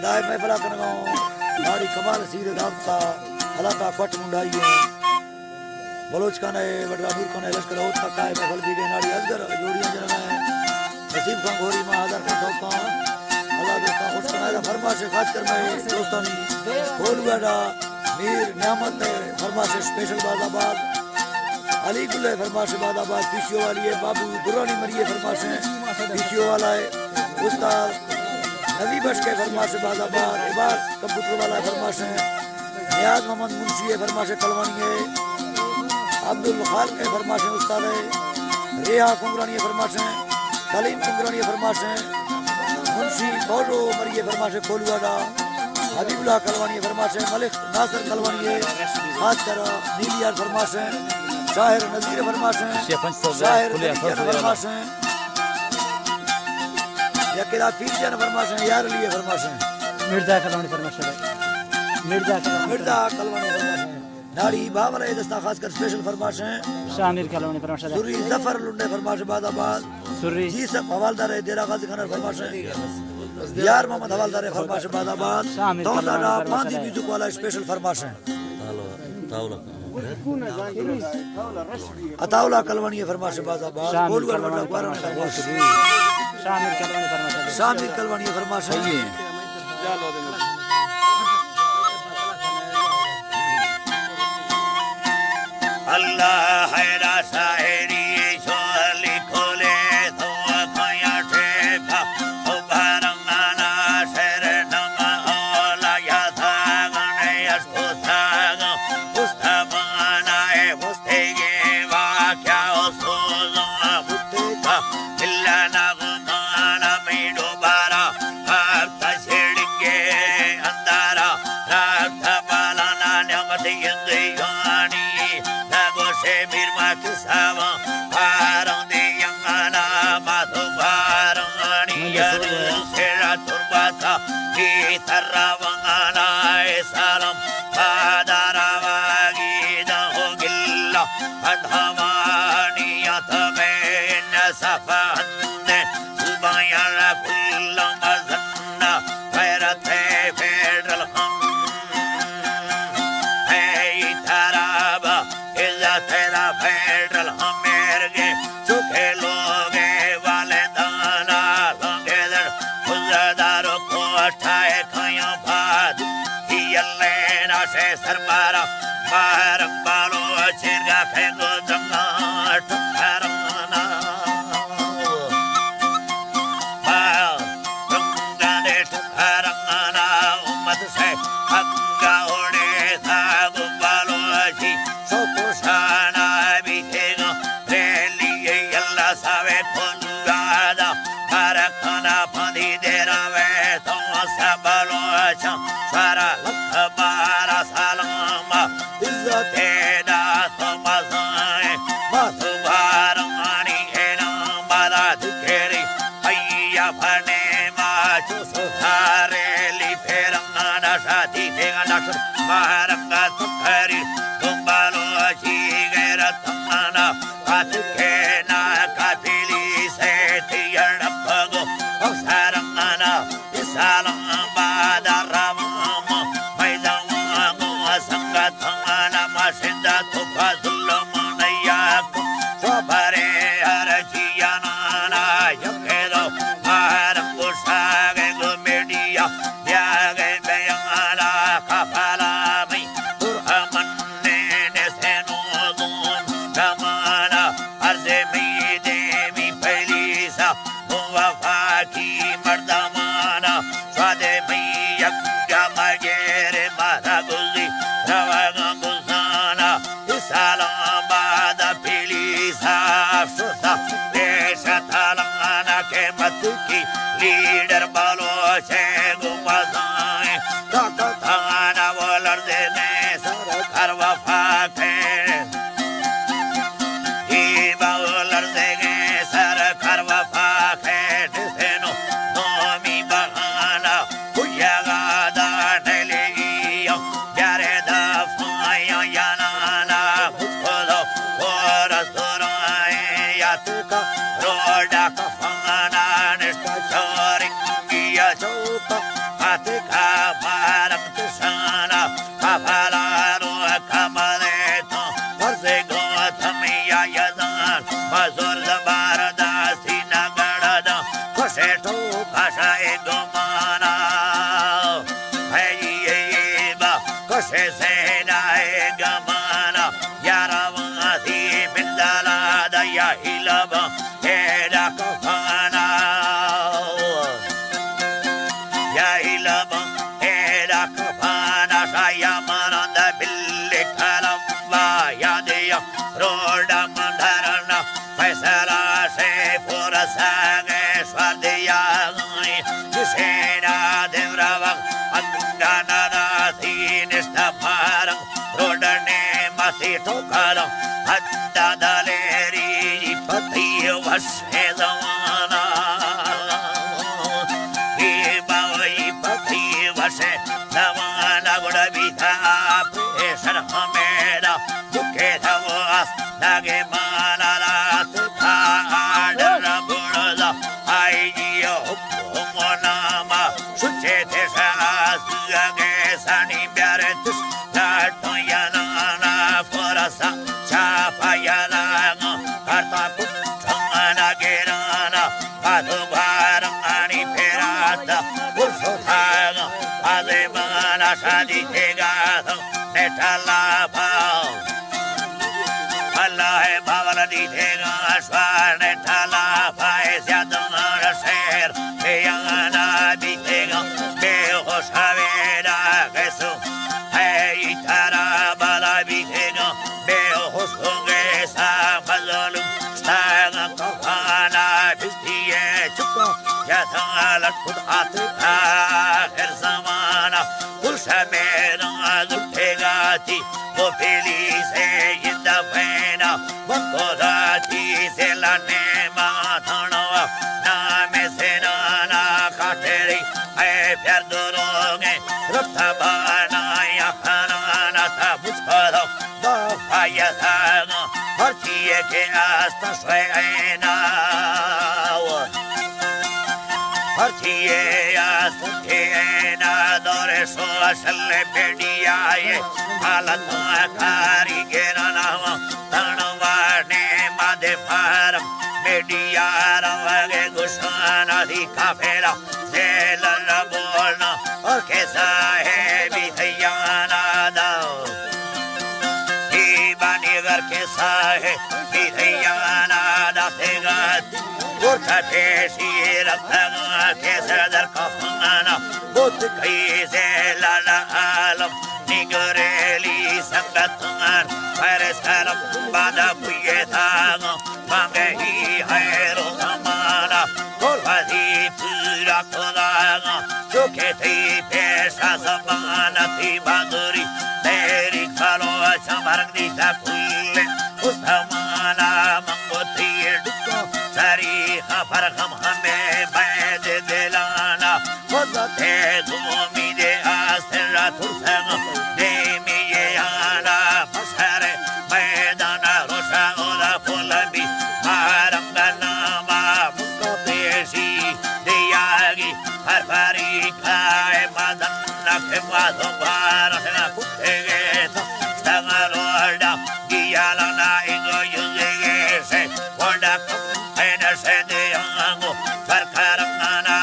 دائے محفل ءَ کنگا اوں، ناڑی کمال سیر دامتا، علاقہ کوٹ منڈائی ایں۔ بلوچ خانہ ءِ وڈرا نور خانہ ءِ لشکر ءَ اوتکا کائے محفل بیگے، ناڑی ازگر جوڑیاں جنگا ایں۔ نصیب خان گھوری ما ہزار خان ٹوکاں۔ اللہ دوستاں خوش کنائے۔ فرمائش خاص کر مئے دوستانی کولواڑا میر نعمت ءِ فرمائش اسپیشل باز آباد۔ علی گل ءِ فرمائش باز آباد، پی سی او والی ءِ، بابو درانی مری ءِ فرمائش ایں، پی سی او والا ءِ، استاد نبی بخش ءِ فرمائش باز آباد، عباس کمپیوٹر والا ءِ فرمائش ایں، نیاز محمد منشی ءِ فرمائش کلوانی ءِ، عبدالخالق ءِ فرمائش استاد ءِ، ریحا کنگرانی ءِ فرمائش ایں، سلیم کنگرانی ءِ فرمائش ایں، منشی بولو مری ءِ فرمائش کولواڑا، حبیب اللہ کلوانی ءِ فرمائش ایں، ملک ناصر کلوانی ءِ، خاص کر نیلی ءِ فرمائش ایں، شاعر نذیر ءِ فرمائش ایں، شاعر نذیر ءِ فرمائش ایں، یک ادا پیر جان ءِ فرمائش ایں، یار علی ءِ فرمائش ایں۔ مرزا کلوانی ءِ فرمائش ایں۔ مرزا کلوانی۔ مرزا کلوانی ءِ فرمائش ایں۔ ناڑی باول ءِ دستا خاص کر اسپیشل فرمائش ایں۔ شاہ میر کلوانی ءِ فرمائش ایں۔ سری ظفر لنڈ ءِ فرمائش باز آباد۔ سری۔ جی صاحب حوالدار ءِ، دیرہ غازی خان ءِ فرمائش ایں۔ یار محمد حوالدار ءِ فرمائش باز آباد۔ شاہ میر کلوانی ءِ فرمائش ایں۔ تونسہ نا پاندی میوزک والا ءِ اسپیشل فرمائش ایں۔ عطاء اللہ کلوانی ءِ فرمائش باز آباد۔ شاہ میر کولواڑ کلوانی ءِ مردم گواران ءِ فرمائش۔ شاہ میر کلوانی ءِ فرمائش۔ شاہ میر کلوانی ءِ فرمائش۔ اللہ حیرا شاعری شولی کھولے تو کھیا ٹھیکا، او بارنگانا شعر نما اولا یا ساگن یش کو ساگن، استمانا اے استگے واقعہ او سوزن بوتگا، اللہ نغمانا می دوبارہ کارتا شیڑنگے اندارا، رابطہ بالانا نعمت یندگانی، نگوشے میر ما کساواں، پارندی ینگانا ماتو بارانی، یلو سیڑا ترباتا، کی ترا ونگانا اے سالم، پادارا واگی داں ہو گلہ، پدھمانی اتمین صفحہ اندے، زبان یارا کل مزن غیرت ءِ فیڈرل ہم، اے ترا با عزت ءِ فیڈرل ہم میرگے، چکے لوگے والدانا لنگے در، خزدار و کوٹھا ءِ کھیاں باد، تی اللہ ناشے سربارا، مہرنگ بالو چیرگا کھے گو جنگا ٹکرانا۔ رنگا دے ٹکرانا امت سے انگا اوڑے تھا گو بالوچی سوکو شانا بیتھے گا ریلی اللہ ساوے کھنگا دا بارکھانا پھندی دیرا وے تو سا بالوچا سارا لکھ بارہ سالما عزت ءِ دات مزائیں، ماتو بارانی اے نام بادا دکھیری، ایا پھنے ما چو سوتھارے لی پھیرنگانا شاتی دیگا نقش مہرنگا سکھری، دنبالو اچھی غیرت انگانا، اتکے نا کافلی سے تیڑ پگو، افسرنگانا، سالم بعد روام، میدان گو سنگت مانا ماشند تو فضل من یک، صبر ہر چیانانا یک دو، مارم گو ساگ گو میڈیا، بیاگ بیانا کفلا می، درہمن نے سینو دون، کمانا، عرض می دیمی پلیسا، وفاقی مردمانا، شاد می یک جمع گیر مارا گزی، روگا گزانا، اسلام آباد پلیسا، افسوسا، پیش تالانا کے مت کی لیڈر بالوچے گو مزائیں، طاقت آنا وہ لرزے نے سر کر وفاقے۔ ای باو لرزگیں سر کر وفا خیر سینو، نومی بہانا کجگا دا ڈلیگی، بیارے دا فایاں یانانا مجھ کو دو، اور سرائیں یاتکا روڈا کفانا نشتا چورنگی چوکا۔ اتکا بارک تشانا، کفلا رو کمرے تو، ورزے گوتم یا یزان، بزرگ بارداسی نگڑدا، خوشے تو کشے گمانا۔ اے با کشے سینا اے گمانا، یارا واسی بندالا دا یا ہیلبا، اے ڈاکو خانا۔ یا علم اے ڈاکو خانا شایا مانند بلی کلم با یادیا روڈا مندرنا فیصلہ سے فرسنگ شوردیا گئی۔ جسینا دیورا وقت انگانا داسی نشتا پارنگ روڈنے ماسی ٹوکالا حد دلیری پتی وش اے زمانہ، اے باوئی پتی وش زمانہ گڑا بیتا پیشن ہمیرا دکے دواس دگے مانا رات تھا آڈر بڑدا آئی جی حکم ناما شچے تھے شاہ سوگے سانی بیارے تش لاٹو یلانا فرسا چاپا یلانا کرتا کٹھانا گرانا بادو بارانی پیراتا برسو تھاگا آزے مانا شادی تھے گا تو نیٹا لاپا اللہ باول دی تھے گا شوار نیٹا لاپا اے زیادہ شیر پیانا بیتگاں بے ہوش ہویرا گسو۔ اے ترا بالا بیتگاں بے ہوش ہو گئے سا مظلوم۔ ستاگاں کفانا بستی چکا یا تھا لٹکت آتے آخر زمانہ۔ کل شمیرا زٹھے گاتی وہ پیلی سے یہ دفینا۔ بنکو داتی سے لنے ماتھنوا نام سے نانا خاطری۔ اے پھر دروگے رتبانا یا خانانا تا مجھ کرو دا فایدانا۔ ہر چیئے کے آستا شوئے اینا ہر چیئے آستا کے اینا دور سو اصل میڈیا اے حالت کاری گرنا تنوارنے مادے فارم میڈیا روگے گشانا دی کافیرا زیلن بولنا اور کیسا ہے بھی تھیانا دا دیوانی گر کیسا ہے بھی تھیانا دا تیگا گورتا پیشی رکھنا کیسا در کفانا بوت کئی زیلن عالم نگریلی سنگتان پر سلم بادا بویے تھا مانگے ہی حیر و امانا کل وزی پورا کلانا چوکے تھی پیشا زمانا تھی بادری تیری کھلو چمرگ دیتا کل اس زمانا منگو تھی ڈکو سری خبر غم ہمیں بید دلانا خود تے دومی دے آستر ترسن دیمی آنا بشر میدان روشا اودا پلبی مارنگ ناما مکا پیشی دیاگی ہر پری کھائے مدن نکھ مادو بارن کتے گے تنگلوڑا گیالنا ایگو یوزگے سے وڈا کم پین سے دیانگو برکارنگانا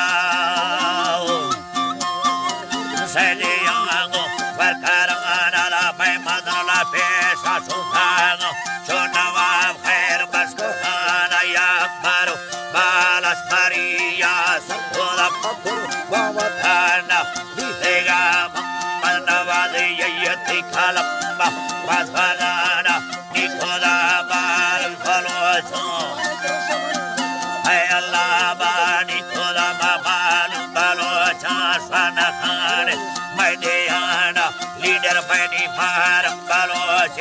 سیدیانگو ورکاران لا میں مدن لا پیشا شوکانگو چو نواب خیر بشکو خانا یا اکبرو بالش مری یا سرکولا پکرو بابا تھانا دیتگا محمد نواز یتی کلمبا بازوارانا نی خدا بال بلوچوں۔ اے اللہ بانی خدا ما بال بلوچاں شان خان میں دیانا لیڈر بینی مار بلوچ۔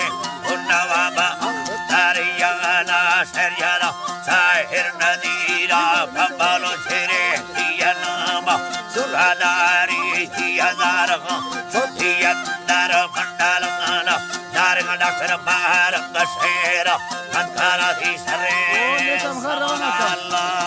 نواب اختریانا شریانا شاعر ندیرا بلوچ رے دیا نام سراداری دیا دارغاں چھوٹی اندر منڈل مانا دارغ ڈاکٹر بارغ شیر منکارا دی سرے سبحان اللہ۔